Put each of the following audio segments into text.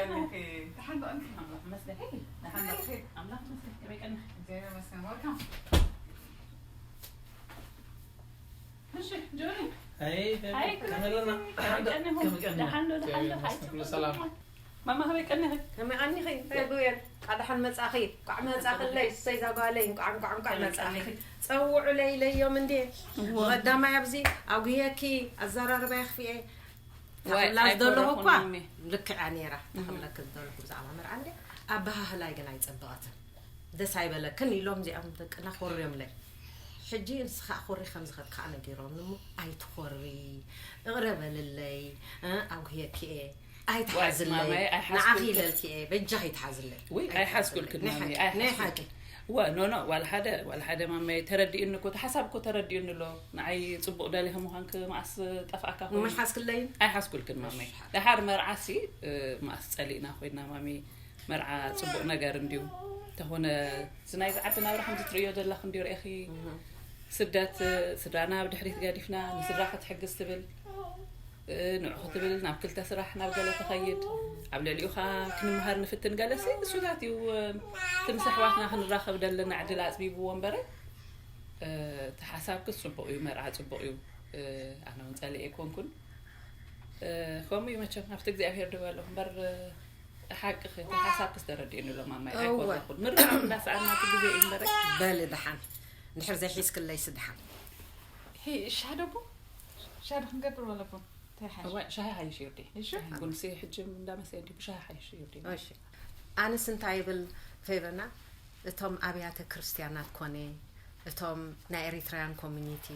ደሓን ዶ ኣንኪ? ኣምላኽ ይመስገን። ደሓን ዶ? ኣምላኽ ይመስገን። ከመይ ቀኒኺ? እግዚኣብሔር ይመስገን። ወልካም። እሺ፣ ጆኒ። ኣይ፣ ኣይ፣ ከመይ ኣለና? ከመይ ቀኒኹም? ከመይ ቀኒኹም? ደሓን ዶ? ደሓን ዶ? እግዚኣብሔር ይመስገን። ኩሉ ሰላም። ማማ፣ ከመይ ቀኒኺ? ከመይ ቀኒኺ? እንታይ ጉየል? ኣድሓን መጻኺ። ቋዕ መጻኽለይ፣ እሰይ ዛጓለይ። እንቋዕ፣ እንቋዕ፣ እንቋዕ ከመይ መጻኺ። ቀኒኺ? ጸውዑለይ ኢለዮም እንዴ? እወ። ቀዳማይ ኣብዚ ኣጉየኪ፣ ኣዘራርባይ ኣኽፊኤ። ዋይ፣ ተኽላ ዝደለኹ እኳ ኣይኮረኹን እሜ። ልክዓ ነይራ። እህ። ተኽለኪ ዝደለኹ ብዛዕባ መርዓ እንዴ? ኣበሃህላይ ግን ኣይጸበቐትን። ደስ ኣይበለክን ኢሎም እዚኦም ደቅና ኮርዮምለይ። ሕጂ ንስኻ ኮሪ ከም ዝኸድ ከዓ ነጊሮም እሞ ኣይትኾሪ። እቕረ በልለይ። እ፣ ኣጉህየኪ እየ። ኣይትሓዝለይ። ዋይ፣ ማማይ፣ ኣይሓዝኩልክን። ንዓኺ ኢለልኪ እየ። በጃኺ ኣይትሓዝለይ። ውይ፣ ኣይትሓዝለይ። ኣይሓዝኩልክን ናይ ማማይ፣ ሓቂ፣ ናይ ኣይሓዝኩልክን። ሓቂ። ወ፣ ኖ፣ ኖ፣ ዋላ ሓደ፣ ዋላ ሓደ ማማይ ተረዲኡኒ እኮ፣ እቲ ሓሳብ እኮ ተረዲኡኒ ኣሎ። ንዓይ ጽቡቕ ደሊኺ ምዃንኪ መዓስ ጠፍኣካ ኮይኑ። ማይ ሓዝክለይን? ኣይሓዝኩልክን ማማይ። እሺ፣ ሓቂ። ደሓር መርዓሲ፣ እ፣ መዓስ ጸሊእና ኮይና ማሚ፣ መርዓ ጽቡቕ ነገር እንድዩ። እንተኾነ፣ እዚ ናይዚ ዓዲ ናብራ ከምዚ ትርእዮ ዘለኺ እንድዩ ርኢኺ። እህ። ስደት፣ ስድራና ብድሕሪት ገዲፍና፣ ንስድራ ክትሕግዝ ትብል፣ እ፣ ንዑ ክትብል፣ ናብ ክልተ ስራሕ፣ ናብ ገለ ትኸይድ፣ ኣብ ልዕሊኡ ኸኣ ክንመሃር ንፍትን ገለሲ፣ እሱታት እዩ፣ እ፣ እቲ ምስ ኣሕዋትና ክንራኸብ ዘለና ዕድል ኣጽቢብዎ እምበረ፣ እ፣ እቲ ሓሳብኪ ጽቡቕ እዩ፣ መርዓ ጽቡቕ እዩ። እ፣ ኣነ እውን ጸሊኤ ኣይኮንኩን። እ፣ ከምኡ እዩ መቸም፣ ኣብቲ እግዚኣብሄር ድበሎ እምበር፣ እ፣ ሓቅኺ፣ እቲ ሓሳብኪ ዝተረድእኒ ኣሎ ማማይ፣ እወ። ኣይኮረኹን። ምርቃ እንዳሰኣልና እቲ ግዜ እዩ እምበረ። በሊ ደሓን፣ እንድሕር ዘይሒዝክለይሲ ደሓን። ሄ፣ ሻሂ ደቦ? ሻሂ ዶ ክንገብር ወላ ቡን? እንታይ ሓይሽ? እዋይ፣ ሻሂ ሓይሽ ይርዲ። ይሽ? ሻሂ ቡንሲ ሕጂ እንዳመሰየ እንዲ ብሻሂ ሓይሽ ይርዲ። እሺ። ኣነስ እንታይ ይብል ፌቨና፣ እቶም ኣብያተ ክርስቲያናት ኮነ፣ እቶም ናይ ኤሪትራያን ኮሚኒቲ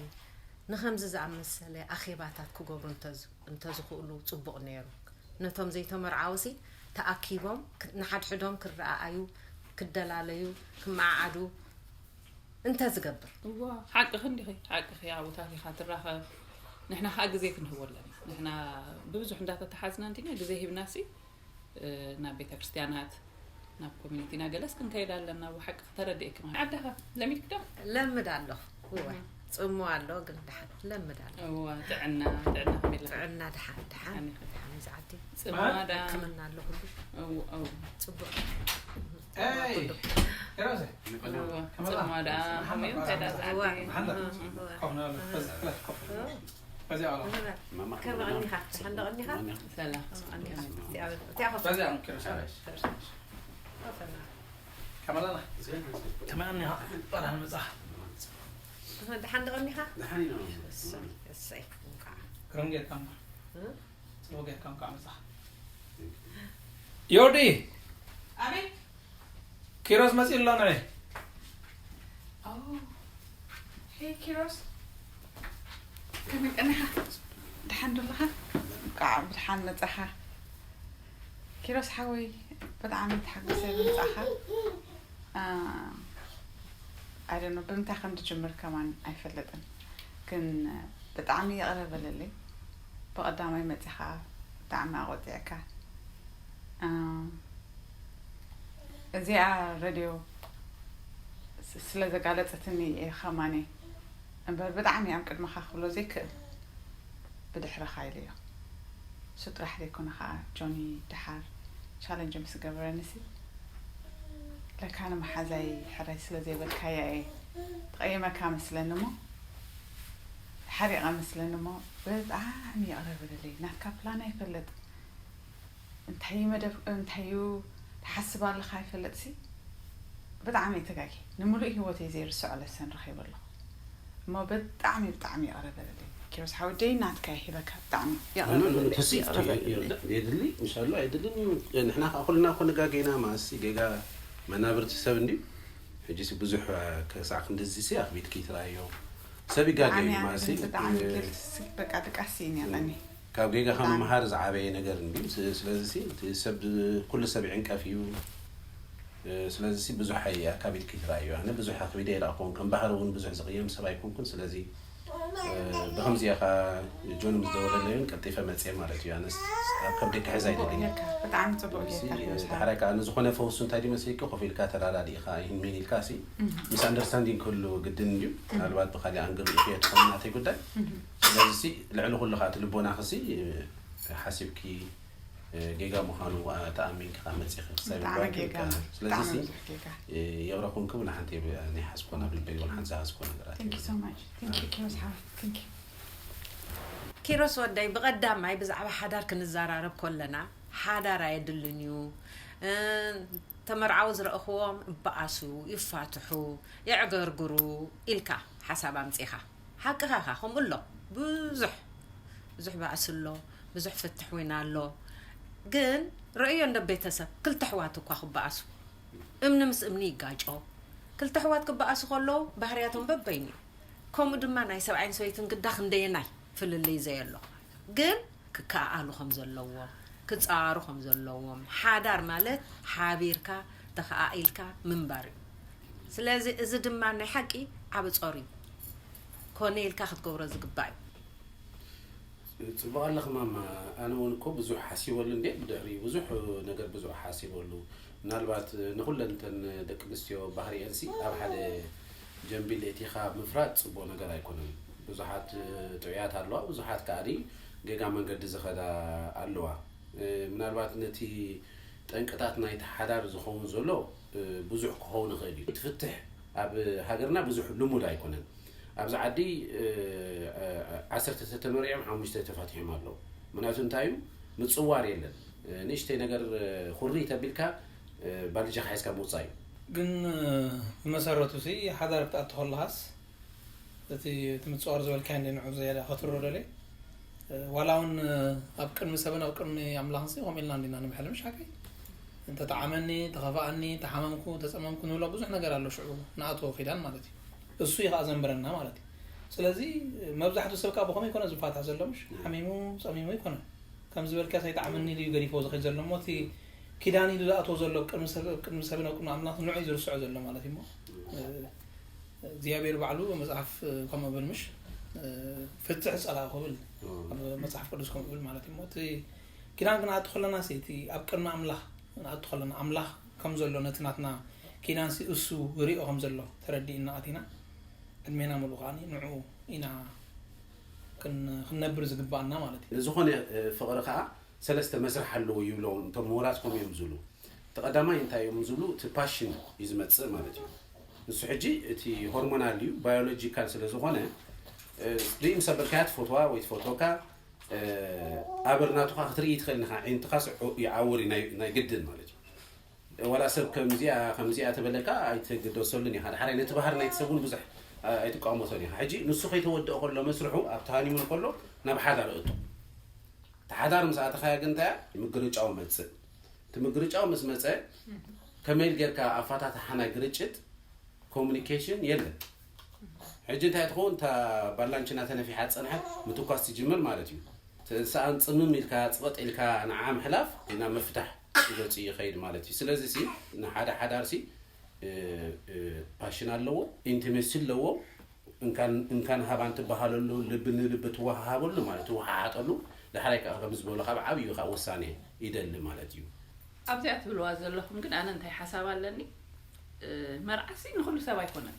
ንኸምዚ ዝኣመሰለ ኣኼባታት ክገብሩ እንተዝ-፣ እንተዝኽእሉ ጽቡቕ ነይሩ። ነቶም ዘይተመርዓዉሲ ተኣኪቦም ክ-፣ ንሓድሕዶም ክረኣኣዩ፣ ክደላለዩ፣ ክመዓዓዱ እንተዝገብር። እዋ፣ ሓቅኺ እንዲኺ፣ ሓቅኺ፣ ኣብኡታት ኢኻ ትራኸብ። ንሕና ኸኣ ግዜ ክንህቦ ኣለና። ንሕና ብብዙሕ እንዳተተሓዝና እንዲና ግዜ ሂብናሲ፣ እ፣ ናብ ቤተ ክርስቲያናት፣ ናብ ኮሚኒቲና ገለስ ክንከይድ ኣለና። እዋ፣ ሓቅኺ ተረዲኤኪ ማለት። ዓዳኻ ለሚድኪ ዶ? ለምድ ኣለኹ። እዋ፣ እህ። ጽሙ ኣሎ ግን ደሓን ለምድ ኣሎ። እዋ፣ ጥዕና፣ ጥዕና ከመይ ኣለኻ? ጥዕና ደሓን፣ ደሓን፣ ደሓን ኢኺ? ደሓን እዩ ዝዓዲ። ጽምዋ ደኣ? ሕክምና ኣሎ ኩሉ። እው፣ እው። ጽቡቕ። ኤይ! ኩሉ። ሄሮዘ፣ እዋ፣ ከመይ ጽምዋ ደኣ? ደሓን ከመይ እዩ? ዶ? እንታይ ደኣ ዝዓዲ? እዋ፣ መሓመድ፣ እዋ። ኮፍ ንበል። በዚ ክላስ ኮፍ። እዋ። በዚ ኣላ። እዋ። ማማ፣ ከመይ ቀኒኻ? ደሓን ዶ ቀኒኻ? ማማ። ሰላም። እዋ፣ ቀኒኻ። እቲኣ፣ እቲኣ ኮፍ። በዚ ኣላ፣ ኪሮስ። ኮፍ፣ ኮፍ። ከመይ ኣለና? ከመይ ቀኒኻ? ደሓን መጻኻ። እዋ፣ ደሓን ዶ ቀኒኻ? ደሓን ኢና። እሰይ፣ እሰይ። እንኳዕ። ግርም ጌርካ እምበር። እ? ጽቡቕ ጌርካ እንኳዕ መጻኻ። ዮርዲ! ኣቤት! ኪሮስ መጺኡ ኣሎ ንዒ። ኦ፣ ሄይ ኪሮስ፣ ከመይ ቀኒኻ? ደሓን ዶ ኣለኻ? እንቋዕ ብደሓን መጻኻ። ኪሮስ ሓወይ፣ ብጣዕሚ ተሓጒሰ ብምጻእኻ። አ፣ I don't know ብምንታይ ከም ዝጅምር ከማን ኣይፈልጥን፣ ግን ብጣዕሚ ይቕረ በለለይ። ብቐዳማይ መጺኻ ብጣዕሚ ኣቖጢዕካ። አ፣ እዚኣ ሬድዮ ስ-፣ ስለ ዘጋለጸትኒ እየ ከማን እየ እምበር ብጣዕሚ ኣብ ቅድመኻ ክብሎ ዘይክእል ብድሕረኻ ኢለዮ። እሱ ጥራሕ ዘይኮነ ኸኣ ጆኒ ደሓር ቻለንጅ ምስ ገበረኒሲ፣ ለካ ንመሓዛይ ሕራይ ስለ ዘይበልካያ እየ ተቐይመካ መስለኒ እሞ፣ ሓሪቐ መስለኒ እሞ፣ ብጣዕሚ ይቕረ በለለይ። ናትካ ፕላን ኣይፈልጥ። እንታይ መደብ፣ እንታይ እዩ ትሓስብ ኣለኻ ኣይፈልጥሲ፣ ብጣዕሚ እየ ተጋግየ። ንምሉእ ህይወተይ ዘይርስዖ ለሰን ረኺበ ኣለኹ። እሞ ብጣዕሚ፣ ብጣዕሚ ይቕረ በለለይ። ኪሮስ ሓወይ፣ ደይ ናትካ እየ ሂበካ። ብጣዕሚ ይቕረ ኖ፣ ኖ፣ ኖ፣ በለለይ። ተስይፍቱ ይቕረ የ-፣ የ-፣ በለለይ። የድሊ፣ ምሻሎ ኣይድልን እዩ። ንሕና ከዓ ኩልና እኮ ንጋገ ኢና፣ ማሲ ገጋ መናብርቲ ሰብ እንድዩ። ሕጂሲ ብዙሕ፣ እ፣ ክሳዕ ክንድዚሲ ኣኽቢድኪ ትረኣዮ። ሰብ ይጋገ እዩ፣ ብጣዕሚ ማሲ፣ ብጣዕሚ እ፣ ጊልቲ፣ በቃ ድቃስ እዩ እም፣ ነይረኒ። ካብ ጌጋኻ ብጣዕሚ። ምምሃር ዝዓበየ ነገር እንድዩ። ስ-፣ ስለዚሲ እቲ ሰብ፣ ኩሉ ሰብ ይዕንቀፍ እዩ። እ፣ ስለዚሲ ብዙሕ ኣይ-፣ ኣካቢድኪ ትረኣዮ። ኣነ ብዙሕ ኣኽቢደ ኣይረኣኹን። ከም ባህሪ እውን ብዙሕ ዝቕየም ሰብ ኣይኮንኩን። ስለዚ፣ እ፣ ብኸምዚ ኢኻ ጆን ምስ ደወለለይ እውን ቀልጢፈ መጽየ ማለት እዩ። ኣነስ ኣብ ከብደይ ክሕዝ ጽቡቕ ኣይደልን። ጌርካ፣ ብጣዕሚ ጽቡቕ እዚ ጌርካ። ዳሕራይ ከኣ ንዝኾነ ፈውሱ እንታይ ድዩ መሲልኪ ኮፍ ኢልካ ተረዳዲእካ ይህን ሜን ኢልካ ሲ እም። ምስ ኣንደርስታንዲንግ ክህሉ ግድን እዩ። እም። ምናልባት ብኻሊእ ኣንግል ርእይቶ ትኾን ናተይ ጉዳይ። እም። ስለዚ ሲ ልዕሊ ኩሉ ከኣ እቲ ልቦናኺ ሲ ሓሲብኪ ጌጋ ምዃኑ ተኣሚንካ መፂእኻ ክሳብ ብጣዕሚ ይባል ጌጋ ይብልካ። ነው። ስለዚ ብጣዕሚ ሲ ብዙሕ ጌጋ። የብረኹም ክብል ሓንቲ ናይ ሓዝኮና ብልበይ ወላ ሓንቲ ዝሓዝኮ ነገራት Thank you የለን። so much. Thank you ኪሮስ ሓው. Thank you. ኪሮስ ወደይ፣ ብቐዳማይ ብዛዕባ ሓዳር ክንዘራረብ ከለና ሓዳር ኣየድልን እዩ፣ እ፣ ተመርዓዊ ዝረእኽዎም ይበኣሱ፣ ይፋትሑ፣ የዕገርግሩ ኢልካ ሓሳብ ኣምፂኻ። ሓቅኻ ኢኻ፣ ከምኡ ኣሎ። ብዙሕ ብዙሕ ባእሲ ኣሎ፣ ብዙሕ ፍትሕ እውን ኣሎ። ግን ርእዮ እንደ ቤተሰብ ክልተ ኣሕዋት እኳ ክበኣሱ፣ እምኒ ምስ እምኒ ይጋጮ። ክልተ ኣሕዋት ክበኣሱ ከለዉ ባህርያቶም በበይኑ እዩ። ከምኡ ድማ ናይ ሰብኣይን ሰበይትን ግዳ ክንደየናይ ፍልልይ ዘየሎ፣ ግን ክከኣኣሉ ከም ዘለዎም፣ ክፀዋሩ ከም ዘለዎም። ሓዳር ማለት ሓቢርካ ተኸኣኢልካ ምንባር እዩ። ስለዚ እዚ ድማ ናይ ሓቂ ዓቢ ጾር እዩ። ኮነ ኢልካ ክትገብሮ ዝግባእ እዩ። ፅቡቅ ኣለኽ ማማ። ኣነ እውን እኮ ብዙሕ ሓሲበሉ እንዴ፣ ብድሕሪ ብዙሕ ነገር ብዙሕ ሓሲበሉ። ምናልባት ንኩለን እተን ደቂ ኣንስትዮ ባህሪኤን ሲ ኣብ ሓደ ጀንቢል እቲኻ ምፍራድ ፅቡቅ ነገር ኣይኮነን። ብዙሓት ጥዑያት ኣለዋ፣ ብዙሓት ከዓ ጌጋ መንገዲ ዝኸዳ ኣለዋ። ምናልባት ነቲ ጠንቅታት ናይቲ ሓዳር ዝኸውን ዘሎ ብዙሕ ክኸውን ይኽእል እዩ። እቲ ፍትሕ ኣብ ሃገርና ብዙሕ ልሙድ ኣይኮነን። ኣብዚ ዓዲ ዓሰርተ ተተመሪዖም ሓሙሽተ ተፋቲሖም ኣለዉ። ምክንያቱ እንታይ እዩ? ምፅዋር የለን። ንእሽተይ ነገር ኩሪ ተቢልካ ባልጃ ሓይዝካ ምውፃእ እዩ። ግን ብመሰረቱ ሲ ሓዳር ክትኣቱ ከለኻስ እቲ እቲ ምፅዋር ዝበልካዮ እንደ ንዑ ዝያዳ ከትሮ ደለ ዋላ እውን ኣብ ቅድሚ ሰብን ኣብ ቅድሚ ኣምላኽን ሲ ከምኡ ኢልና እንዲና ንምሕል ምሽ ሓቀይ እንተ ተዓመኒ ተኸፋኣኒ ተሓመምኩ ተፀመምኩ ንብሎ ብዙሕ ነገር ኣሎ። ሽዑ ንኣትዎ ኪዳን ማለት እዩ። እሱ እዩ ከዓ ዘንብረና ማለት እዩ። ስለዚ መብዛሕትኡ ሰብ ከዓ ብኸመይ ይኮነ ዝፋታሕ ዘሎ ምሽ ሓሚሙ ፀሚሙ ይኮነ ከም ዝበልካ ሳይተዓመኒ ኢሉ እዩ ገዲፎ ዝኸድ ዘሎ እሞ እቲ ኪዳን ኢሉ ዝኣትዎ ዘሎ ቅድሚ ሰብ ቅድሚ ሰብን ኣብ ቅድሚ ኣምላኽ ንዑ እዩ ዝርስዖ ዘሎ ማለት እዩ እሞ እግዚኣብሔር ባዕሉ መጽሓፍ ከምኡ ብል ምሽ ፍትሕ ጸላእ ክብል ኣብ መጽሓፍ ቅዱስ ከምኡ ብል ማለት እዩ እሞ እቲ ኪዳን ክንኣቱ ከለና ሲ እቲ ኣብ ቅድሚ ኣምላኽ ንኣቱ ከለና ኣምላኽ ከም ዘሎ ነቲ ናትና ኪዳን ሲ እሱ ሪኦ ከም ዘሎ ተረዲእና ኣቲና ዕድሜና ሙሉእ ከዓኒ ንዑ ኢና ክን- ክንነብር ዝግባኣና ማለት እዩ። ንዝኾነ ፍቕሪ ከዓ ሰለስተ መስርሕ ኣለዎ ይብሎም እቶም ምሁራት ከምኡ እዮም ዝብሉ። እቲ ቀዳማይ እንታይ እዮም ዝብሉ? እቲ ፓሽን እዩ ዝመፅእ ማለት እዩ። ንሱ ሕጂ እቲ ሆርሞናል እዩ፣ ባዮሎጂካል ስለ ዝኾነ እ፣ ርእዩ ምስ ኣበልካያ ትፈትዋ ወይ ትፈትወካ እ፣ ኣበር ናቱኻ ክትርኢ ትኽእል ኢኻ። ዓይንትኻስ ዑ- ይዓውር እዩ ናይ ናይ ግድን ማለት እዩ። ዋላ ሰብ ከምዚኣ ከምዚኣ ተበለካ ኣይትግደሰሉን ኢኻ። ድሓራይ ነቲ ባህሪ ናይቲ ሰብ እውን ብዙሕ እ፣ ኣይትቃወመቶን ኢኻ። ሕጂ ንሱ ከይተወድኦ ከሎ መስርሑ ኣብቲ ሃኒሙን ከሎ ናብ ሓዳር እቶ። እቲ ሓዳር ምስ ኣተኻያ ግን እንታይ እያ? ምግርጫው መፅእ። እቲ ምግርጫው ምስ መፀ ከመይ ኢል ጌርካ ኣፋታትሓ ናይ ግርጭት ኮሙኒኬሽን የለን። ሕጂ እንታይ ትኸውን? እታ ባላንችና ተነፊሓ ዝፀንሐት ምትኳስ ትጅምር ማለት እዩ። እቲ እንስኣን ፅምም ኢልካ ፅቐጥ ኢልካ ንዓ ምሕላፍ ናብ ምፍታሕ ይገፁ ይኸይድ ማለት እዩ። ስለዚ ሲ ንሓደ ሓዳር ሲ እ፣ እ፣ ፓሽን ኣለዎ፣ ኢንቲሜሲ ኣለዎ። እንካን እንካን ሃባን ትበሃለሉ፣ ልቢ ንልቢ ትወሃሃበሉ ማለት ትወሓሓጠሉ። ዳሕራይ ከዓ ከም ዝበሎ ካብ ዓብዩ ከዓ ውሳኔ ይደሊ ማለት እዩ። ኣብዚኣ ትብልዋ ዘለኹም ግን ኣነ እንታይ ሓሳብ ኣለኒ? እ፣ መርዓሲ ንኹሉ ሰብ ኣይኮነን።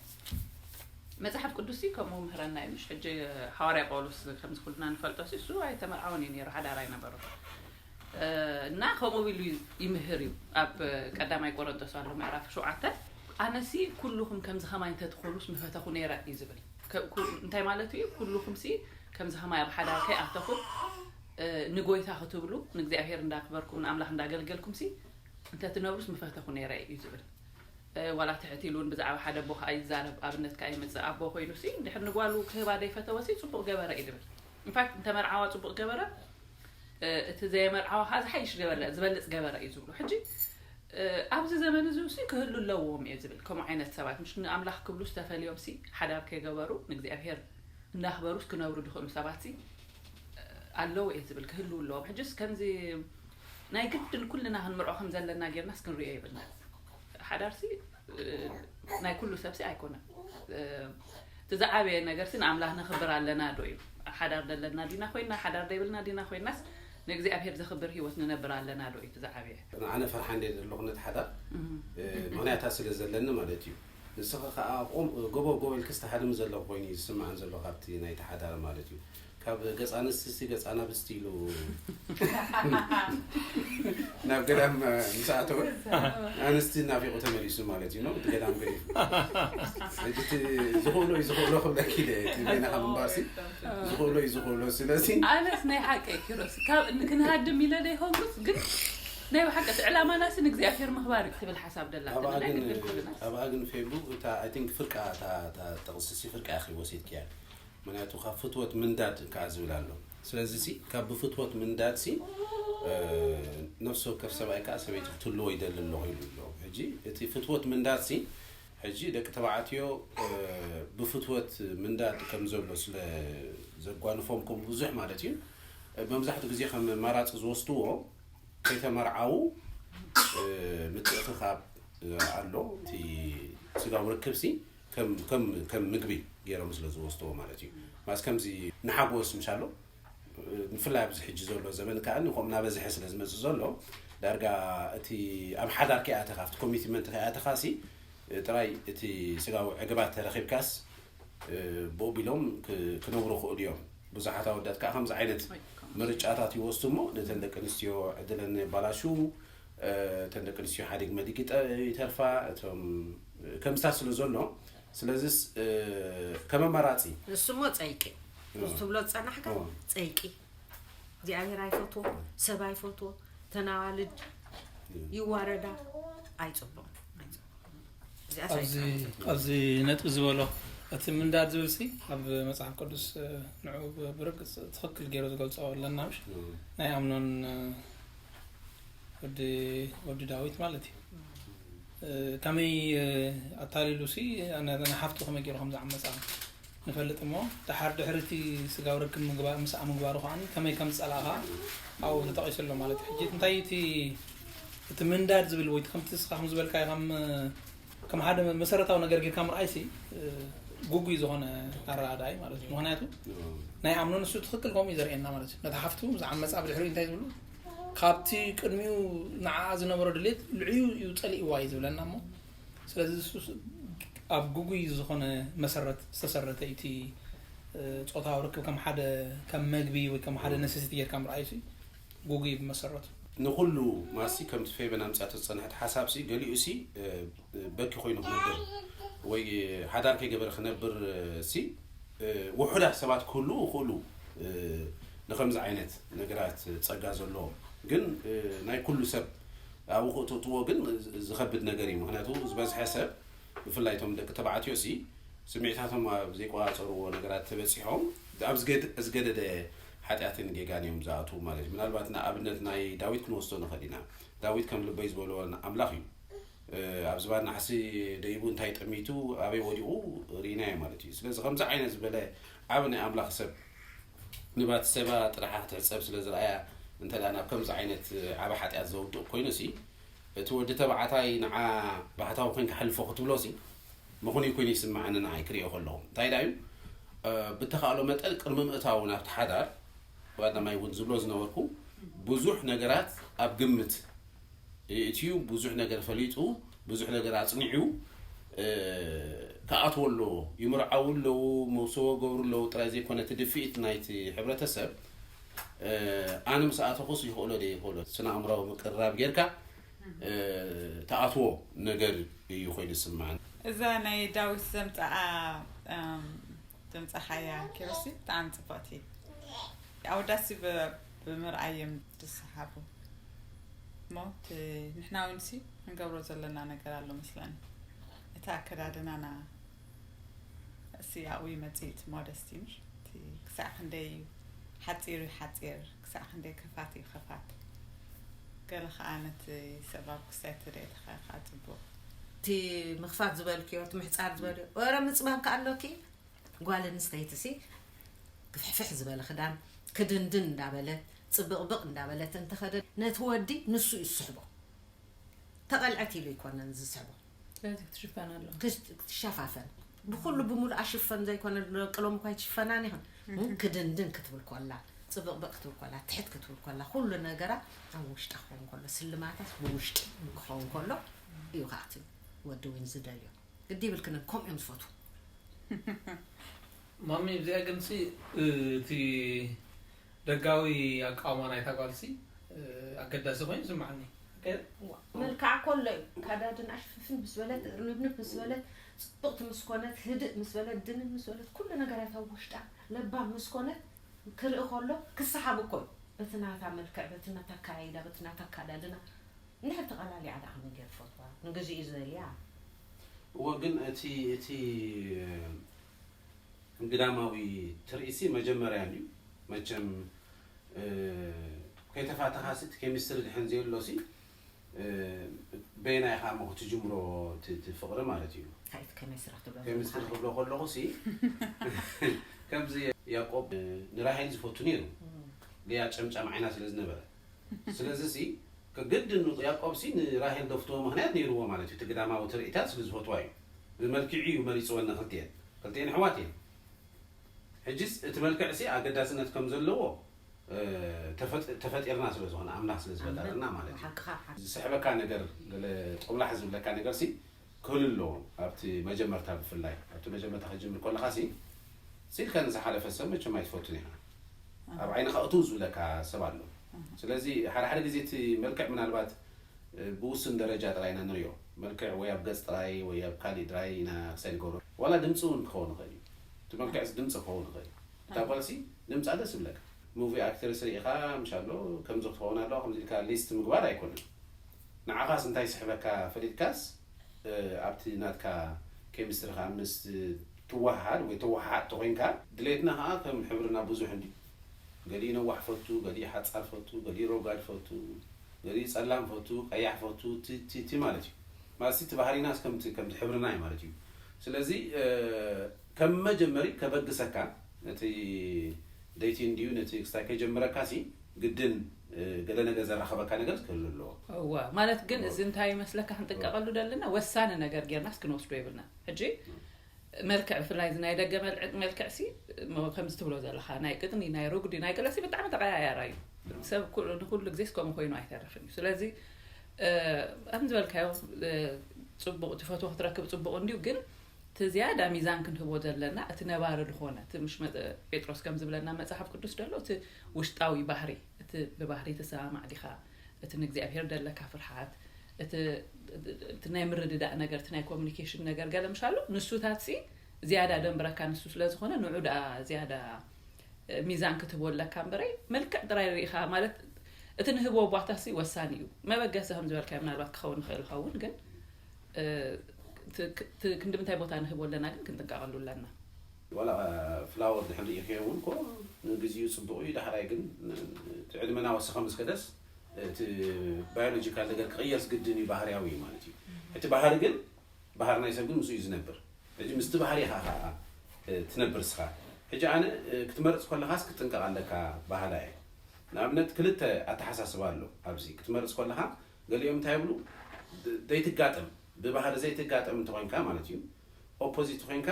መጽሓፍ ቅዱስሲ ከምኡ ምህረና እዩ። ምሽ ሕጂ ሓዋርያ ጳውሎስ ከምዚ ኩልና ንፈልጦ ሲ እሱ ኣይተመርዓወን እዩ ነይሩ፣ ሓዳር ኣይነበሮ። እ፣ እና ከምኡ ኢሉ ይምህር እዩ ኣብ ቀዳማይ ቆሮንቶስ ኣሎ ምዕራፍ ሸውዓተ። ኣነሲ ኩሉኹም ከምዚ ከማይ እንተትኾኑስ ምፈተኹ ነይረ እዩ ዝብል። ከ- ኩ- እንታይ ማለት እዩ? ኩሉኹም ሲ ከምዚ ከማይ ኣብ ሓዳር ከይኣተኹም እ፣ ንጎይታ ክትብሉ ንእግዚኣብሔር እንዳክበርኩም ንኣምላኽ እንዳገልገልኩም ሲ እንተትነብሩስ ምፈተኹ ነይረ እዩ ዝብል። እ፣ ዋላ ትሕት ኢሉ እውን ብዛዕባ ሓደ ኣቦ ከዓ ይዛረብ። ኣብነት ከዓ ይመፅእ። ኣቦ ኮይኑ ሲ እንድሕር ንጓሉ ክህባ ደይፈተወ ሲ ፅቡቅ ገበረ እዩ ዝብል። ኢንፋክት እንተመርዓዋ ፅቡቅ ገበረ፣ እ፣ እቲ ዘየመርዓዋ ከዓ ዝሓይሽ ገበረ ዝበልፅ ገበረ እዩ ዝብሉ። ሕጂ እ፣ ኣብዚ ዘመን እዚ ሲ ክህሉ ኣለዎም እየ ዝብል። ከምኡ ዓይነት ሰባት ምሽ ንኣምላኽ ክብሉ ዝተፈልዮም ሲ ሓዳር ከይገበሩ ንእግዚኣብሔር እንዳኽበሩስ ክነብሩ ዝኽእሉ ሰባት ሲ ኣለዉ እየ ዝብል። ክህልው ኣለዎም። ሕጅስ ከምዚ ናይ ግድን ኩልና ክንምርዖ ከም ዘለና ጌርናስ ክንሪኦ የብልና። ሓዳርሲ እ፣ ናይ ኩሉ ሰብሲ ኣይኮነን። እ፣ እቲ ዝዓበየ ነገርሲ ንኣምላኽ ነኽብር ኣለና ዶ እዩ? ሓዳር ደለና ዲና ኮይና ሓዳር ደይብልና ዲና ኮይናስ ንእግዚኣብሔር ዘኽብር ህይወት ንነብር ኣለና ዶ እዩ እቲ ዝዓበየ? ኣነ ፈርሓ እንደ ዘለኹ ነቲ ሓዳር እ፣ ምኽንያታት ስለ ዘለኒ ማለት እዩ። ንስኻ ከዓ ቆም ጎቦ ጎቦ ኢልክስ ተሃድም ዘለኹ ኮይኑ እዩ ዝስምዓን ዘሎ ካብቲ ናይቲ ሓዳር ማለት እዩ። ካብ ገፅ ኣንስቲ እስቲ ገፅ ኣናብስቲ ኢሉ ናብ ገዳም ምስ ኣተወ ኣንስቲ ናፊቑ ተመሊሱ ማለት እዩ ነው። እቲ ገዳም ገዲፉ ሕጂ እቲ ዝኽእሎ እዩ ዝኽእሎ ክብለኪ ኢለ እቲ በይናኻ ምንባርሲ ዝኽእሎ እዩ ዝኽእሎ። ስለዚ ኣነስ ናይ ሓቂ ኪሮስ ካብ ክንሃድም ኢለ ዘይኮንኩስ ግን ናይ ብሓቂ እቲ ዕላማናሲ ንእግዚኣብሔር ምኽባር እዩ ትብል ሓሳብ ደላ ኣብኣ ግን ንግል ኩልና ኣብኣ ግን ፌቡ እታ I think ፍርቃ እታ እታ ጥቕስሲ ፍርቃ ኢኺ ወሲድክያ። ምክንያቱ ካብ ፍትወት ምንዳድ ከዓ ዝብል ኣሎ። ስለዚ ሲ ካብ ብፍትወት ምንዳድ ሲ ነፍሲ ወከፍ ሰብኣይ ከዓ ሰበይቲ ክትህልዎ ይደሊ ኣለኹ ኢሉ ኣሎ። ሕጂ እቲ ፍትወት ምንዳድ ሲ ሕጂ ደቂ ተባዕትዮ ብፍትወት ምንዳድ ከም ዘሎ ስለ ዘጓንፎም ከም ብዙሕ ማለት እዩ። መብዛሕትኡ ግዜ ከም መራፂ ዝወስድዎ ከይተመርዓዉ ምትእኽኻብ ኣሎ። እቲ ስጋዊ ርክብ ሲ ከም ከም ከም ምግቢ ገይሮም ስለ ዝወስድዎ ማለት እዩ። ማስ ከምዚ ንሓጎስ ምሻሎ ብፍላይ ኣብዚ ሕጂ ዘሎ ዘበን ከዓ ከምኡ እናበዝሐ ስለ ዝመፅእ ዘሎ ዳርጋ እቲ ኣብ ሓዳር ከይኣተኻ ኣብቲ ኮሚትመንት ከይኣተኻ ሲ ጥራይ እቲ ስጋዊ ዕግባት ተረኺብካስ ብኡ ቢሎም ክነብሩ ክእሉ እዮም። ብዙሓት ኣወዳት ከዓ ከምዚ ዓይነት ምርጫታት ይወስዱ እሞ ነተን ደቂ ኣንስትዮ ዕድለን የባላሹ። እተን ደቂ ኣንስትዮ ሓዲግ መዲግ ይተርፋ እቶም ከምስታት ስለ ዘሎ ስለዚስ ከም ኣማራፂ ንሱ እሞ ፀይቂ እዩ። እዚ ትብሎ ዝፀናሕካ ፀይቂ እግዚኣብሔር ኣይፈትዎ፣ ሰብ ኣይፈትዎ፣ ተናዋልድ ይዋረዳ። ኣይፅቡቕ። ኣብዚ ነጥቢ ዝበሎ እቲ ምንዳድ ዝብል ሲ ኣብ መፅሓፍ ቅዱስ ንዑ ብርግፅ ትኽክል ገይሩ ዝገልፆ ኣለና ምሽ ናይ ኣምኖን ወዲ ወዲ ዳዊት ማለት እዩ። ከመይ ኣታሊሉ ሲ ንሓፍቱ ከመይ ገይሩ ከም ዝዓመፃ ንፈልጥ እሞ ድሓር ድሕሪ እቲ ስጋዊ ርክብ ምግባር ምስኣ ምግባሩ ከዓ ከመይ ከም ዝፀላእኻ ኣብኡ ተጠቂሱ ኣሎ ማለት እዩ። ሕጂ እንታይ እቲ እቲ ምንዳድ ዝብል ወይ ከምቲ ስኻ ከም ዝበልካዮ ከም ከም ሓደ መሰረታዊ ነገር ጌርካ ምርኣይ ሲ ጉጉይ ዝኾነ ኣረዳዳይ ማለት እዩ። ምክንያቱ ናይ ኣምኖን እሱ ትኽክል ከምኡ እዩ ዘርእየና ማለት እዩ። ነታ ሓፍቱ ምስ ዓመፃ ብድሕሪኡ እንታይ ዝብሉ ካብቲ ቅድሚኡ ንዓኣ ዝነበሮ ድሌት ልዕዩ እዩ ፀሊእዋ እዩ ዝብለና እሞ ስለዚ እሱ ኣብ ጉጉይ ዝኾነ መሰረት ዝተሰረተ እቲ ፆታዊ ርክብ ከም ሓደ ከም መግቢ ወይ ከም ሓደ ነሰሲቲ ጌርካ ምርኣዩ ሲ ጉጉይ ብመሰረቱ ንኩሉ ማሲ ከምቲ ፌበን ኣምፅኣቶ ዝፀንሐት ሓሳብ ሲ ገሊኡ ሲ በኪ ኮይኑ ክነብር ወይ ሓዳር ከይገበረ ክነብር ሲ ውሑዳት ሰባት ክህልዉ ይኽእሉ ንከምዚ ዓይነት ነገራት ፀጋ ዘለዎም ግን ናይ ኩሉ ሰብ ኣብኡ ክእትእትዎ ግን ዝኸብድ ነገር እዩ። ምክንያቱ ዝበዝሐ ሰብ ብፍላይ እቶም ደቂ ተባዕትዮ ሲ ስምዒታቶም ኣብ ዘይቆፃፀርዎ ነገራት ተበፂሖም ኣብ ዝገደደ ሓጢኣትን ጌጋን እዮም ዝኣትዉ ማለት እዩ። ምናልባት ንኣብነት ናይ ዳዊት ክንወስዶ ንኽእል ኢና። ዳዊት ከም ልበይ ዝበልዎ ኣምላኽ እዩ። ኣብ ዝባን ናሕሲ ደይቡ እንታይ ጠሚቱ ኣበይ ወዲቑ ርኢናዮ ማለት እዩ። ስለዚ ከምዚ ዓይነት ዝበለ ዓብ ናይ ኣምላኽ ሰብ ንባትሴባ ጥራሓ ክትሕፀብ ስለ ዝረኣያ እንተ ናብ ከምዚ ዓይነት ዓብ ሓጢኣት ዘውድቕ ኮይኑ ሲ እቲ ወዲ ተባዕታይ ንዓ ባህታዊ ኮይን ክሓልፎ ክትብሎ ሲ ምኹኑይ ኮይኑ ይስምዓኒ ንዓይ ክሪኦ ከለኹ እንታይ ዳ እዩ ብተኻእሎ መጠን ቅድሚ ምእታው ናብቲ ሓዳር ቀዳማይ እውን ዝብሎ ዝነበርኩ ብዙሕ ነገራት ኣብ ግምት የእትዩ ብዙሕ ነገር ፈሊጡ ብዙሕ ነገር ኣፅኒዑ ክኣትዎ ኣለዎ። ይምርዓዉ ኣለዉ፣ መውስቦ ገብሩ ኣለዉ ጥራይ ዘይኮነ እቲ ድፍኢት ናይቲ ሕብረተሰብ ኣነ ምስ ኣተኹስ ይኽእሎ ዶ ይኽእሎ ስነ ኣእምራዊ ምቅርራብ ጌርካ ትኣትዎ ነገር እዩ ኮይኑ ዝስምዓኒ። እዛ ናይ ዳዊት ዘምፀኣ ዘምፀኻያ ኪሮሲ ብጣዕሚ ፅብቕቲ ኣወዳሲ ብምርኣይ እዮም ዝሰሓቡ እሞ እቲ ንሕና እውን ሲ ክንገብሮ ዘለና ነገር ኣሎ መስለኒ እቲ ኣከዳድናና እሲ ኣብኡ ይመፅእ እቲ ሞደስቲ ምሽ እቲ ክሳዕ ክንደይ እዩ ሓፂር እዩ ሓፂር ክሳዕ ክንደይ ከፋት እዩ ከፋት ገለ ከዓ ነቲ ሰባብ ክሳይ ተደእልካ ከዓ ፅቡቅ እቲ ምኽፋት ዝበልክዮ እቲ ምሕፃር ዝበልዮ ወረ ምፅባብ ከዓ ኣሎኪ ጓል ኣንስተይቲ ሲ ግፍሕፍሕ ዝበለ ክዳን ክድንድን እንዳበለት ፅብቕብቕ እንዳበለት እንተኸደ ነቲ ወዲ ንሱ እዩ ዝስሕቦ። ተቐልዐት ኢሉ ኣይኮነን ዝስሕቦ። ስለዚ ክትሽፈን ኣለዋ። ክሽ- ክትሸፋፈን ብኩሉ ብምሉእ ኣሽፈን ዘይኮነ ደቂ ሎሚ እኳ ኣይትሽፈናን ይኹን ግን ክድንድን ክትብል ኮላ ፅብቕብቕ ክትብል ኮላ ትሕት ክትብል ኮላ ኩሉ ነገራ ኣብ ውሽጣ ክኸውን ከሎ ስልማታስ ብውሽጢ ክኸውን ከሎ እዩ ከዓ እቲ ወዲ እውን ዝደልዮ ግዲ ይብልክንን ከምኡ እዮም ዝፈትዉ ማሚ፣ እዚኣ ግን ሲ እቲ ደጋዊ ኣቃውማ ናይታ ጓልሲ ኣገዳሲ ኮይኑ ይስምዓኒ። መልክዓ ከሎ እዩ ካዳድን ኣሽፍፍን ምስ በለት፣ ርንብንብ ምስ በለት፣ ፅብቕቲ ምስ ኮነት፣ ህድእ ምስ በለት፣ ድንን ምስ በለት፣ ኩሉ ነገር እታ ውሽጣ ለባም ምስ ኮነት ክርኢ ከሎ ክሰሓብ እኮ እዩ። በቲ ናታ መልክዕ፣ በቲ ናታ ኣካያይዳ፣ በቲ ናታ ኣካዳድና እንድሕር ተቐላሊዓ ደኣ ከመይ ገይሩ ፈትዋ? ንግዚኡ ዝደልያ። እወ፣ ግን እቲ እቲ ግዳማዊ ትርኢትሲ መጀመርያ እዩ መቸም። ከይተፋተኻሲ እቲ ኬሚስትሪ ድሕን ዘየሎሲ በየናይ ኢኻ እሞ ክትጅምሮ እቲ ፍቕሪ ማለት እዩ። ኬሚስትሪ ክብሎ ከለኹ ሲ ከምዚ ያቆብ ንራሄል ዝፈቱ ነይሩ። ገያ ጨምጫም ዓይና ስለ ዝነበረ፣ ስለዚ ሲ ከግድን ያቆብ ሲ ንራሄል ደፍትዎ ምክንያት ነይርዎ ማለት እዩ። እቲ ግዳማዊ ትርኢታት ስለ ዝፈትዋ እዩ። ብመልክዑ እዩ መሪፅወን ንክልቲኤን። ክልቲኤን ኣሕዋት እየን። ሕጂስ እቲ መልክዕ ሲ ኣገዳስነት ከም ዘለዎ ተፈጢርና ስለ ዝኾነ፣ ኣምላኽ ስለ ዝፈጠረና ማለት እዩ። ዝስሕበካ ነገር፣ ገለ ጦብላሕ ዝብለካ ነገር ሲ ክህሉ ኣለዎ። ኣብቲ መጀመርታ ብፍላይ ኣብቲ መጀመርታ ክትጅምር ከለኻ ሲ ሲልካ ንዝሓለፈ ሰብ መቸም ኣይትፈቱን ኢኻ። ኣብ ዓይንኻ እትው ዝብለካ ሰብ ኣሎ። ስለዚ ሓደ ሓደ ግዜ እቲ መልክዕ ምናልባት ብውሱን ደረጃ ጥራይ ኢና ንሪኦ። መልክዕ ወይ ኣብ ገጽ ጥራይ ወይ ኣብ ካሊእ ጥራይ ኢና ክሳይ ንገብሮ። ዋላ ድምፂ እውን ክኸውን ይኽእል እዩ። እቲ መልክዕስ ድምፂ ክኸውን ይኽእል እዩ። እታ ጓልሲ ድምፃ ደስ ይብለካ። ሙቪ ኣክትርስ ርኢኻ ምሽ ኣሎ ከምዚ ክትኸውን ኣለዋ ከምዚ ኢልካ ሊስት ምግባር ኣይኮነን። ንዓኻስ እንታይ ስሕበካ ፈሊጥካስ ኣብቲ ናትካ ኬሚስትሪ ከዓ ምስ ትወሃሃድ ወይ ተወሓሓድ ተኮይንካ ድሌትና ከዓ ከም ሕብርና ብዙሕ እንዲ ገሊኡ ነዋሕ ፈቱ፣ ገሊኡ ሓፃር ፈቱ፣ ገሊኡ ረጓድ ፈቱ፣ ገሊኡ ፀላም ፈቱ፣ ቀያሕ ፈቱ፣ ቲ ማለት እዩ። ማለት እቲ ባህሪናስ ከምቲ ከምቲ ሕብርና እዩ ማለት እዩ። ስለዚ ከም መጀመሪ ከበግሰካ ነቲ ደይቲ እንዲዩ ነቲ ክስታይ ከጀምረካ ሲ ግድን ገለ ነገር ዘራኸበካ ነገር ክህሉ ኣለዎ። እወ፣ ማለት ግን እዚ እንታይ ይመስለካ ክንጥቀቐሉ ደለና ወሳኒ ነገር ጌርናስ ክንወስዶ የብልና። ሕጂ መልክዕ ብፍላይ እዚ ናይ ደገ መልክዕ ሲ ከምዚ ትብሎ ዘለኻ ናይ ቅጥኒ ናይ ሩጉዲ ናይ ገለሲ ብጣዕሚ ተቀያያራ እዩ። ሰብ ንኩሉ ግዜ ከምኡ ኮይኑ ኣይተርፍን እዩ። ስለዚ ከም ዝበልካዮ ፅቡቅ ትፈትዎ ክትረክብ ፅቡቅ እንዲዩ ግን እቲ ዝያዳ ሚዛን ክንህቦ ዘለና እቲ ነባሪ ዝኾነ እቲ ምሽ ጴጥሮስ ከም ዝብለና መፅሓፍ ቅዱስ ደሎ እቲ ውሽጣዊ ባህሪ እቲ ብባህሪ ተሰማማዕ ዲኻ እቲ ንእግዚኣብሔር ደለካ ፍርሓት እቲ ናይ ምርድዳእ ነገር እቲ ናይ ኮሚኒኬሽን ነገር ገለ ምሻሉ ንሱታት ሲ ዝያዳ ደንብረካ ንሱ ስለ ዝኾነ ንዑ ደኣ ዝያዳ ሚዛን ክትህቦ ኣለካ እምበረይ መልክዕ ጥራይ ርኢኻ ማለት እቲ ንህቦ ቦታ ሲ ወሳኒ እዩ። መበገሲ ከም ዝበልካዮ ምናልባት ክኸውን ይኽእል ይኸውን ግን ክንዲ ምንታይ ቦታ ንህቦ ኣለና ግን ክንጥንቀቐሉ ኣለና። ዋላ ፍላወር ድሕን ርኢኽዮ እውን ኮ ንግዚኡ ፅቡቕ እዩ። ዳሕራይ ግን እቲ ዕድመና ወሰኸ ምስ ከደስ እቲ ባዮሎጂካል ነገር ክቕየርስ ግድን እዩ። ባህርያዊ እዩ ማለት እዩ። እቲ ባህሪ ግን ባህሪ ናይ ሰብ ግን ምስኡ እዩ ዝነብር። ሕጂ ምስቲ ባህሪ ኢኻ ከዓ ትነብር ስኻ። ሕጂ ኣነ ክትመርፅ ከለኻስ ክትጥንቀቕ ኣለካ በሃላ እየ። ንኣብነት ክልተ ኣተሓሳስባ ኣሎ ኣብዚ ክትመርፅ ከለኻ ገሊኦም እንታይ ይብሉ ዘይትጋጠም ብባህሪ ዘይትጋጠም እንተኾይንካ ማለት እዩ ኦፖዚት ኮይንካ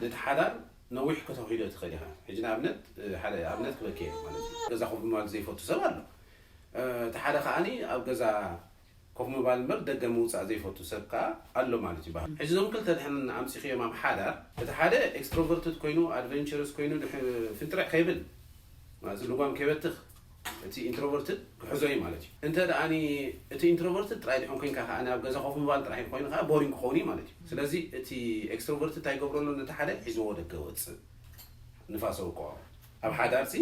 ነቲ ሓዳር ነዊሕ ከተኺዶ ትኽእል ኢኻ። ሕጂ ንኣብነት ሓደ ኣብነት ክበኪ እየ ማለት እዩ። ገዛ ኮፍ ምባል ዘይፈቱ ሰብ ኣሎ። እቲ ሓደ ከዓኒ ኣብ ገዛ ኮፍ ምባል እምበር ደገ ምውፃእ ዘይፈቱ ሰብ ከዓ ኣሎ ማለት እዩ። ባህል ሕጂ እዞም ክልተ ድሕን ኣምፂኽዮም ኣብ ሓዳር እቲ ሓደ ኤክስትሮቨርትድ ኮይኑ ኣድቨንቸረስ ኮይኑ ፍንጥርዕ ከይብል ማለት ልጓም ከይበትኽ እቲ ኢንትሮቨርትድ ክሕዞ እዩ ማለት እዩ። እንተ ደኣኒ እቲ ኢንትሮቨርትድ ጥራይ ድሕን ኮይንካ ከዓ ኣብ ገዛ ኮፍ ምባል ጥራይ ኮይኑ ከዓ ቦሪንግ ክኸውን እዩ ማለት እዩ። ስለዚ እቲ ኤክስትሮቨርትድ እንታይ ይገብሮ ኣሎ ነቲ ሓደ ሒዝዎ ደገ ወፅእ ንፋስ ኣውቅዖ ኣብ ሓዳርሲ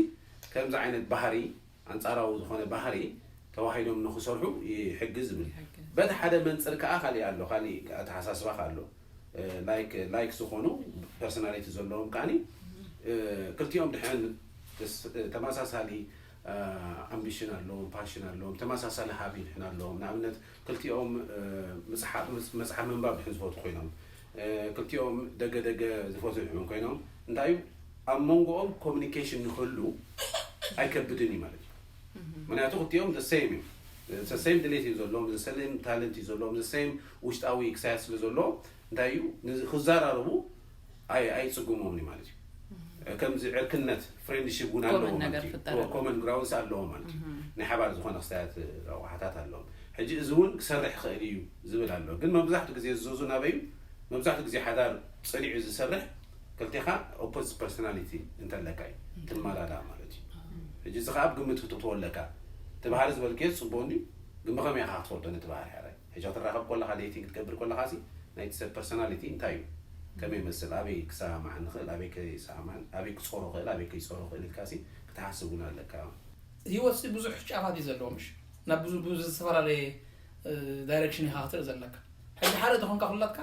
ከምዚ ዓይነት ባህሪ ኣንፃራዊ ዝኾነ ባህሪ ተዋሂዶም ንክሰርሑ ይሕግዝ ዝብል በቲ ሓደ መንፅር ከዓ ካሊእ ኣሎ ካሊእ ኣተሓሳስባ ከዓ ኣሎ ላይክ ላይክ ዝኾኑ ፐርሶናሊቲ ዘለዎም ከዓኒ ክልቲኦም ድሕን ተመሳሳሊ ኣምቢሽን ኣለዎም ፓሽን ኣለዎም ተመሳሳሊ ሃቢ ድሕን ኣለዎም ንኣብነት ክልቲኦም መፅሓፍ ምንባብ ድሕን ዝፈቱ ኮይኖም ክልቲኦም ደገ ደገ ዝፈትሑ ኮይኖም እንታይ ኣብ መንጎኦም ኮሚኒኬሽን ንክህሉ ኣይከብድን እዩ ማለት እዩ። ምክንያቱ ክልቲኦም the same እዩ። the same ድሌት እዩ ዘለዎም፣ the same ታለንት እዩ ዘለዎም፣ the same ውሽጣዊ ክሳያት ስለ ዘለዎም እንታይ እዩ ክዘራረቡ ኣይፅጉሞም እዩ ማለት እዩ። ከምዚ ዕርክነት ፍሬንድሽፕ እውን ኣለዎ ኮመን ግራውንስ ኣለዎ ማለት እዩ። ናይ ሓባር ዝኾነ ክስታያት ረቑሓታት ኣለዎም። ሕጂ እዚ እውን ክሰርሕ ይኽእል እዩ ዝብል ኣሎ። ግን መብዛሕትኡ ግዜ ዝዘዙ ናበይ እዩ? መብዛሕትኡ ግዜ ሓዳር ፀኒዑ ዝሰርሕ ክልቴኻ ኦፖዚት ፐርሶናሊቲ እንተለካ እዩ ትመላላእ ማለት እዩ። ሕጂ እዚ ከዓ ኣብ ግምት ክትእትዎ ኣለካ። እቲ ባህሪ ዝበልክዮ ፅቡቅ እንድዩ፣ ግን ብኸመይ ኢኻ ክትፈልጦ ነቲ ባህሪ? ሕራይ ሕጂ ክትራኸብ ከለኻ፣ ዴቲንግ ክትገብር ከለኻ ሲ ናይቲ ሰብ ፐርሶናሊቲ እንታይ እዩ? ከመይ ይመስል? ኣበይ ክሰማማዕ ንኽእል? ኣበይ ከይሰማማዕ? ኣበይ ክጾሮ ክእል? ኣበይ ከይጾሮ ክእል ኢልካ ሲ ክትሓስብ እውን ኣለካ። ህይወት ሲ ብዙሕ ጫፋት እዩ ዘለዎ፣ ምሽ ናብ ብዙ ብዙ ዝተፈላለየ ዳይሬክሽን ኢኻ ክትርኢ ዘለካ። ሕጂ ሓደ ተኾንካ ኩላትካ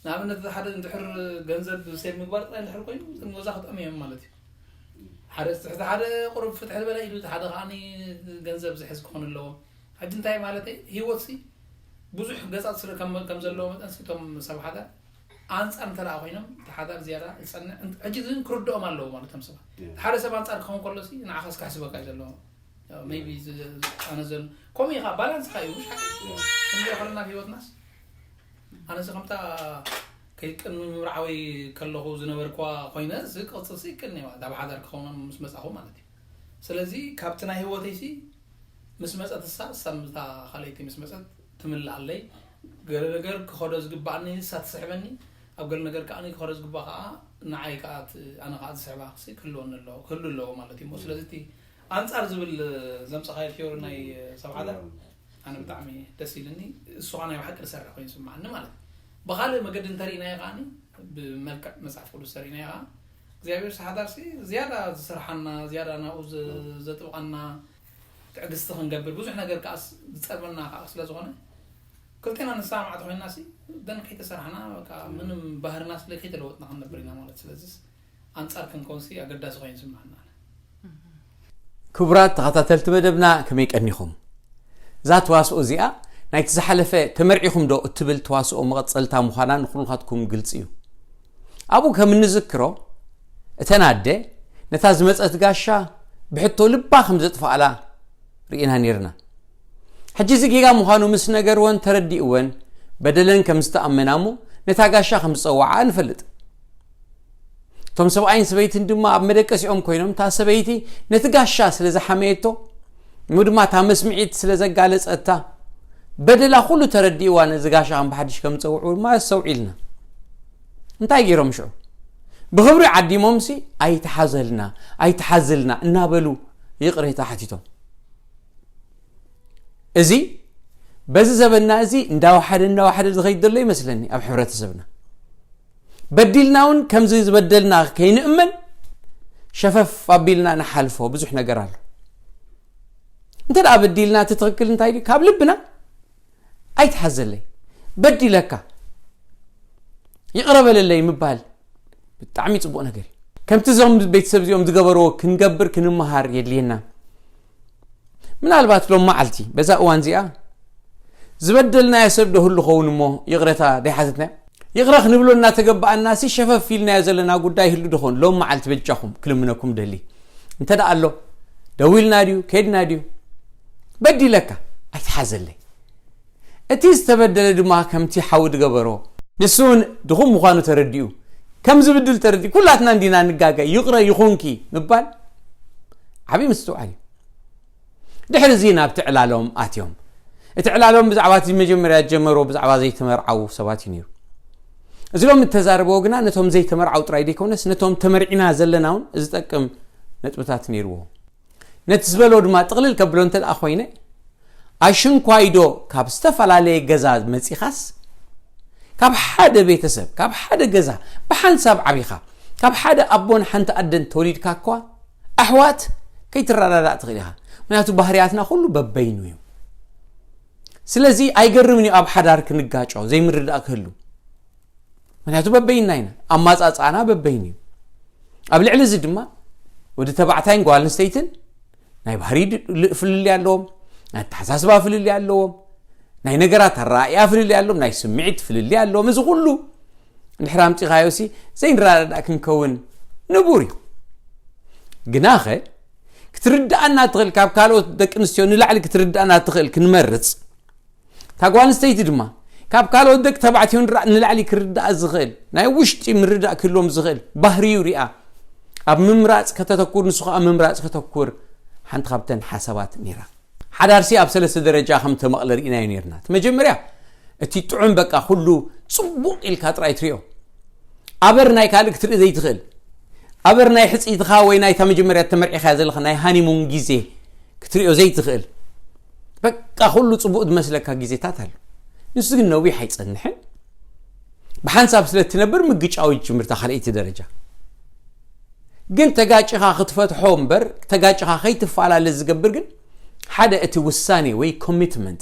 ንኣብነት ሓደ እንድሕር ገንዘብ ሴቭ ምግባር ጥራይ እንድሕር ኮይኑ እዞም ገዛ ክጠሙ እዮም ማለት እዩ። ሓደ ትሕቲ ሓደ ቁሩብ ፍትሒ ዝበለ ኢሉ፣ እቲ ሓደ ከዓኒ ገንዘብ ዝሕዝ ክኾን ኣለዎ። ሕጂ እንታይ ማለት እዩ? ህይወት ሲ ብዙሕ ገጻት ስለ ከም ከም ዘለዎ መጠን ሲ እቶም ሰብ ሓዳር ኣንጻር እንተ ደኣ ኮይኖም እቲ ሓዳር ዝያዳ ይጸንዕ። እንት- ሕጂ ግን ክርድኦም ኣለዎ ማለት እቶም ሰባት። ሓደ ሰብ ኣንጻር ክኸውን ከሎ ሲ ንዓኻ እስካ ሕስበካ እዩ ዘለዎ። ሜቢ ኣነ ዘሎ ከምኡ ኢኻ፣ ባላንስካ እዩ፣ ምሽ ሓቂ? ከምዚ ከለና ኣብ ህይወትናስ ኣነስ ከምታ ከይቀኒ ምብራዓወይ ከለኹ ዝነበርኳ ኮይነ እዚ ቅፅል ሲ ይቀኒ እታ ብሓዳር ክኸውን ምስ መፃኹ ማለት እዩ። ስለዚ ካብቲ ናይ ህይወተይ ሲ ምስ መፀት እሳ እሳ ምስታ ካልኣይቲ ምስ መፀት ትምልኣለይ። ገለ ነገር ክኸዶ ዝግባኣኒ እሳ ትስሕበኒ፣ ኣብ ገለ ነገር ከዓ ክኸዶ ዝግባ ከዓ ንዓይ ከዓ ት- ኣነ ከዓ ዝስሕባ ሲ ክህልወኒ ኣለዎ ክህሉ ኣለዎ ማለት እዩ። ስለዚ እቲ ኣንፃር ዝብል ዘምፀኻዮ ቲዮሪ ናይ ሰብ ሓዳር ኣነ ብጣዕሚ ደስ ኢልኒ። እሱ ከዓ ናይ ብሓቂ ዝሰርሕ ኮይኑ ይስማዓኒ ማለት እዩ። ብካልእ መገዲ እንተሪእናዮ ከዓኒ ብመልክዕ መፅሓፍ ቅዱስ ተሪእናዮ ከዓ እግዚኣብሔር ሓዳር ሲ ዝያዳ ዝሰርሓና ዝያዳ ናብኡ ዘ- ዘጥብቐና ትዕግስቲ ክንገብር ብዙሕ ነገር ከዓ ዝፀልመና ከዓ ስለ ዝኾነ ክልቴና ንሰማማዕ ተኮይንና ሲ ደን ከይተሰርሓና በቃ ምንም ባህርና ስለ ከይተለወጥና ክንነብር ኢና ማለት። ስለዚ ኣንጻር ክንከውን ሲ ኣገዳሲ ኮይኑ ይስምዓና። ክቡራት ተኸታተልቲ መደብና ከመይ ቀኒኹም? እዛ ተዋስኦ እዚኣ ናይቲ ዝሓለፈ ተመርዒኹም ዶ እትብል ተዋስኦ መቐጸልታ ምዃና ንኹልኻትኩም ግልጺ እዩ። ኣብኡ ከም እንዝክሮ እተን ኣደ ነታ ዝመጸት ጋሻ ብሕቶ ልባ ከም ዘጥፍኣላ ርኢና ኔርና። ሕጂ እዚ ጌጋ ምዃኑ ምስ ነገርወን ተረዲእወን በደለን ከም ዝተኣመና እሞ ነታ ጋሻ ከም ዝጸውዓኣ ንፈልጥ። እቶም ሰብኣይን ሰበይትን ድማ ኣብ መደቀሲኦም ኮይኖም እታ ሰበይቲ ነቲ ጋሻ ስለ ዝሓመየቶ እሞ ድማ እታ መስምዒት ስለ ዘጋለጸታ በደላ ኩሉ ተረዲእዋ ነዚ ጋሻ ከም ብሓድሽ ከም ዝጸውዑ ድማ ኣስተውዒልና። እንታይ ገይሮም ሽዑ? ብኽብሪ ዓዲሞምሲ ኣይትሓዘልና ኣይትሓዝልና እናበሉ ይቕሬታ ሓቲቶም። እዚ በዚ ዘበንና እዚ እንዳወሓደ እንዳወሓደ ዝኸይድ ዘሎ ይመስለኒ ኣብ ሕብረተሰብና። በዲልና እውን ከምዚ ዝበደልና ከይንእመን ሸፈፍ ኣቢልና ንሓልፎ ብዙሕ ነገር ኣሎ። እንተ ደኣ በዲልና እቲ ትኽክል እንታይ ድዩ? ካብ ልብና ኣይትሓዘለይ፣ በዲለካ ይቕረ በለለይ ምባል ብጣዕሚ ፅቡቕ ነገር እዩ። ከምቲ እዞም ቤተሰብ እዚኦም ዝገበርዎ ክንገብር ክንመሃር የድልየና። ምናልባት ሎም መዓልቲ በዛ እዋን እዚኣ ዝበደልናዮ ሰብ ዶ ህሉ ኸውን እሞ ይቕረታ ደይሓተትና ይቕረ ክንብሎ እናተገባኣና ሲ ሸፈፍ ኢልናዮ ዘለና ጉዳይ ህሉ ዶ ኸውን? ሎም መዓልቲ በጃኹም ክልምነኩም ደሊ እንተ ደኣ ኣሎ ደዊልና ድዩ ከድና ድዩ በዲለካ ኣይትሓዘለይ። እቲ ዝተበደለ ድማ ከምቲ ሓዊ ዝገበሮ ንሱ እውን ድኹም ምዃኑ ተረዲኡ ከም ዝብድል ተረዲኡ ኩላትና እንዲና ንጋገ ይቕረ ይኹንኪ ምባል ዓብዪ ምስትውዓል እዩ። ድሕሪ እዚ ናብቲ ዕላሎም ኣትዮም። እቲ ዕላሎም ብዛዕባ እቲ መጀመርያ ዝጀመርዎ ብዛዕባ ዘይተመርዓዉ ሰባት እዩ ነይሩ። እዚ ሎም እተዛረብዎ ግና ነቶም ዘይተመርዓዉ ጥራይ ዘይኮነስ ነቶም ተመርዒና ዘለና እውን ዝጠቅም ነጥብታት ነይርዎ። ነቲ ዝበሎ ድማ ጥቕልል ከብሎ እንተ ደኣ ኮይነ ኣሽንኳይዶ ካብ ዝተፈላለየ ገዛ መጺኻስ ካብ ሓደ ቤተሰብ ካብ ሓደ ገዛ ብሓንሳብ ዓቢኻ ካብ ሓደ ኣቦን ሓንቲ ኣደን ተወሊድካ እኳ ኣሕዋት ከይትረዳዳእ ትኽእል ኢኻ። ምክንያቱ ባህርያትና ኩሉ በበይኑ እዩ። ስለዚ ኣይገርምን እዩ ኣብ ሓዳር ክንጋጮ ዘይምርዳእ ክህሉ። ምክንያቱ በበይንና ኢና፣ ኣማፃፅኣና በበይኑ እዩ። ኣብ ልዕሊ እዚ ድማ ወዲ ተባዕታይን ጓል ኣንስተይትን ናይ ባህሪ ፍልልይ ኣለዎም፣ ናይ ኣተሓሳስባ ፍልልይ ኣለዎም፣ ናይ ነገራት ኣረኣእያ ፍልልይ ኣለዎም፣ ናይ ስምዒት ፍልልይ ኣለዎም። እዚ ኩሉ እንድሕር ኣምፂኻዮ ሲ ዘይንረዳዳእ ክንከውን ንቡር እዩ። ግናኸ ክትርድኣና ትኽእል ካብ ካልኦት ደቂ ኣንስትዮ ንላዕሊ ክትርድኣና ትኽእል ክንመርፅ እታ ጓል ኣንስተይቲ ድማ ካብ ካልኦት ደቂ ተባዕትዮ ንላዕሊ ክርዳኣ ዝኽእል ናይ ውሽጢ ምርዳእ ክህልዎም ዝኽእል ባህርዩ ሪኣ ኣብ ምምራፅ ከተተኩር ንሱ ከዓ ምምራፅ ከተኩር ሓንቲ ካብተን ሓሳባት ነይራ። ሓዳርሲ ኣብ ሰለስተ ደረጃ ከም ተመቕለ ርኢናዮ ነይርና። እቲ መጀመርያ እቲ ጥዑም በቃ ኩሉ ፅቡቕ ኢልካ ጥራይ ትሪኦ። ኣበር ናይ ካልእ ክትርኢ ዘይትኽእል፣ ኣበር ናይ ሕፅይትኻ ወይ ናይታ መጀመርያ ተመርዒኻ ዘለኻ ናይ ሃኒሙን ግዜ ክትሪኦ ዘይትኽእል፣ በቃ ኩሉ ፅቡቅ ዝመስለካ ግዜታት ኣሎ። ንሱ ግን ነዊሕ ኣይፀንሕን። ብሓንሳብ ስለ እትነብር ምግጫው ይጅምርታ ካልኣይቲ ደረጃ። ግን ተጋጭኻ ክትፈትሖ እምበር ተጋጭኻ ከይትፈላለ ዝገብር ግን ሓደ እቲ ውሳኔ ወይ ኮሚትመንት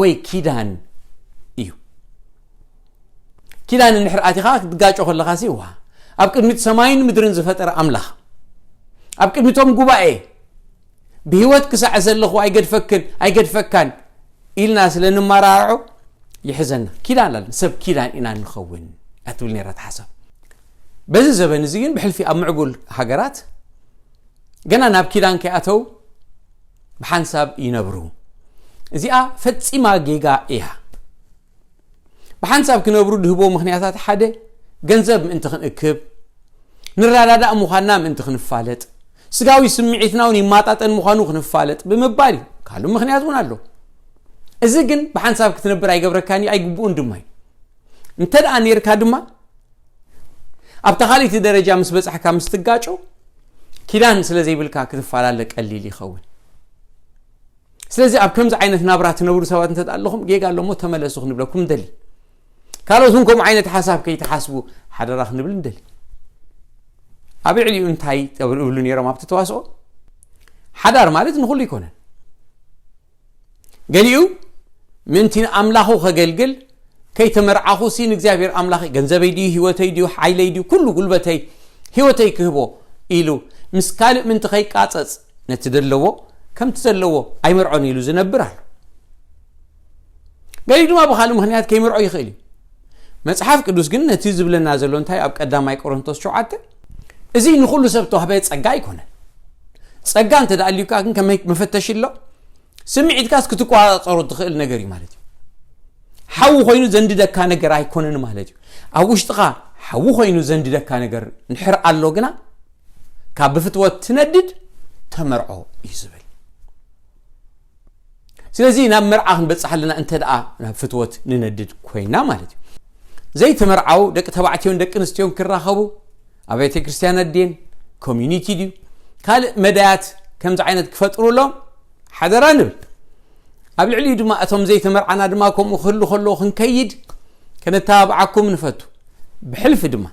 ወይ ኪዳን እዩ። ኪዳን እንድሕር ኣቲኻ ክትጋጮ ከለኻ ሲ ዋ፣ ኣብ ቅድሚት ሰማይን ምድርን ዝፈጠረ ኣምላኽ፣ ኣብ ቅድሚቶም ጉባኤ ብህይወት ክሳዕ ዘለኹ ኣይገድፈክን ኣይገድፈካን ኢልና ስለ ንመራርዖ ይሕዘና። ኪዳን ኣለን፣ ሰብ ኪዳን ኢና ንኸውን እያ ትብል ነይራ እታ ሓሳብ። በዚ ዘበን እዚ ግን ብሕልፊ ኣብ ምዕቡል ሃገራት ገና ናብ ኪዳን ከይኣተው ብሓንሳብ ይነብሩ። እዚኣ ፈጺማ ጌጋ እያ። ብሓንሳብ ክነብሩ ድህቦ ምኽንያታት ሓደ ገንዘብ ምእንቲ ክንእክብ፣ ንረዳዳእ ምዃንና ምእንቲ ክንፋለጥ፣ ስጋዊ ስምዒትና እውን ይማጣጠን ምዃኑ ክንፋለጥ ብምባል እዩ። ካልእ ምኽንያት እውን ኣሎ። እዚ ግን ብሓንሳብ ክትነብር ኣይገብረካን እዩ፣ ኣይግብኡን ድማ እዩ። እንተ ደኣ ነይርካ ድማ ኣብታ ካልኣይቲ ደረጃ ምስ በጻሕካ ምስ ትጋጮ ኪዳን ስለ ዘይብልካ ክትፈላለ ቀሊል ይኸውን። ስለዚ ኣብ ከምዚ ዓይነት ናብራ ትነብሩ ሰባት እንተ ደኣ ኣለኹም ጌጋ ኣለሞ ተመለሱ ክንብለኩም ንደሊ። ካልኦት እውን ከምኡ ዓይነት ሓሳብ ከይትሓስቡ ሓደራ ክንብል ንደሊ። ኣብ ልዕሊኡ እንታይ ይብሉ ነይሮም ኣብቲ ተዋስኦ? ሓዳር ማለት ንኹሉ ኣይኮነን። ገሊኡ ምእንቲ ንኣምላኹ ከገልግል ከይተመርዓኹ ሲ ንእግዚኣብሔር ኣምላኽ ገንዘበይ ድዩ ህይወተይ ድዩ ሓይለይ ድዩ ኩሉ ጉልበተይ ህይወተይ ክህቦ ኢሉ ምስ ካልእ ምእንቲ ከይቃጸጽ ነቲ ዘለዎ ከምቲ ዘለዎ ኣይመርዖን ኢሉ ዝነብር ኣሎ። ገሊኡ ድማ ብኻልእ ምኽንያት ከይመርዖ ይኽእል እዩ። መጽሓፍ ቅዱስ ግን ነቲ ዝብለና ዘሎ እንታይ ኣብ ቀዳማይ ቆሮንቶስ ሸውዓተ፣ እዚ ንኹሉ ሰብ ተዋህበ ጸጋ ኣይኮነን። ጸጋ እንተ ደኣ ኣልዩካ ግን ከመይ መፈተሽ ኣሎ? ስምዒትካስ ክትቆጻጸሮ ትኽእል ነገር እዩ ማለት እዩ። ሓዊ ኮይኑ ዘንድደካ ነገር ኣይኮነን ማለት እዩ። ኣብ ውሽጥኻ ሓዊ ኮይኑ ዘንድደካ ነገር እንድሕር ኣሎ ግና ካብ ብፍትወት ትነድድ ተመርዖ እዩ ዝብል። ስለዚ ናብ መርዓ ክንበጽሕ ኣለና እንተ ደኣ ናብ ፍትወት ንነድድ ኮይና ማለት እዩ። ዘይተመርዓው ደቂ ተባዕትዮን ደቂ ኣንስትዮን ክራኸቡ ኣብ ቤተ ክርስቲያን ኣድየን ኮሚዩኒቲ ድዩ ካልእ መዳያት ከምዚ ዓይነት ክፈጥሩሎም ሓደራ ንብል። ኣብ ልዕሊኡ ድማ እቶም ዘይተመርዓና ድማ ከምኡ ክህሉ ከለዎ ክንከይድ ከነተባብዓኩም ንፈቱ። ብሕልፊ ድማ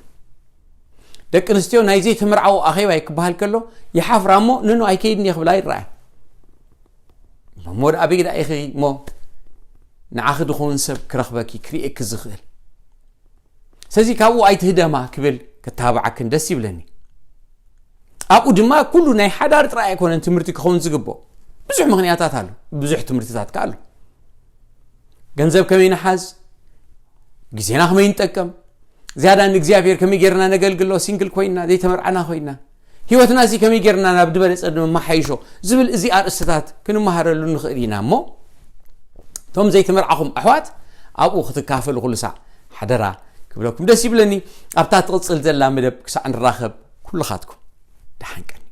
ደቂ ኣንስትዮ ናይ ዘይተመርዓው ኣኼባ እዩ ክበሃል ከሎ ይሓፍራ እሞ ንኖ ኣይከይድን እየ ክብላ ይረኣያ። እሞ ደኣ ኣበይ ደኣ ኢኺ እሞ ንዓኺ ድኸውን ሰብ ክረኽበኪ ክርእየኪ ዝኽእል? ስለዚ ካብኡ ኣይትህደማ ክብል ክተባብዓክን ደስ ይብለኒ። ኣብኡ ድማ ኩሉ ናይ ሓዳር ጥራይ ኣይኮነን ትምህርቲ ክኸውን ዝግብኦ። ብዙሕ ምኽንያታት ኣሎ፣ ብዙሕ ትምህርትታት ከ ኣሎ። ገንዘብ ከመይ ንሓዝ፣ ግዜና ከመይ ንጠቀም፣ ዝያዳ ንእግዚኣብሔር ከመይ ጌርና ነገልግሎ፣ ሲንግል ኮይና ዘይተመርዓና ኮይና ህይወትና እዚ ከመይ ጌርና ናብ ዝበለጸ ንመሓይሾ ዝብል እዚ ኣርእስትታት ክንመሃረሉ ንኽእል ኢና እሞ እቶም ዘይተመርዓኹም ኣሕዋት ኣብኡ ክትካፈሉ ኩሉ ሳዕ ሓደራ ክብለኩም ደስ ይብለኒ። ኣብታ ትቕጽል ዘላ መደብ ክሳዕ ንራኸብ ኩልኻትኩም ደሓን ቀን።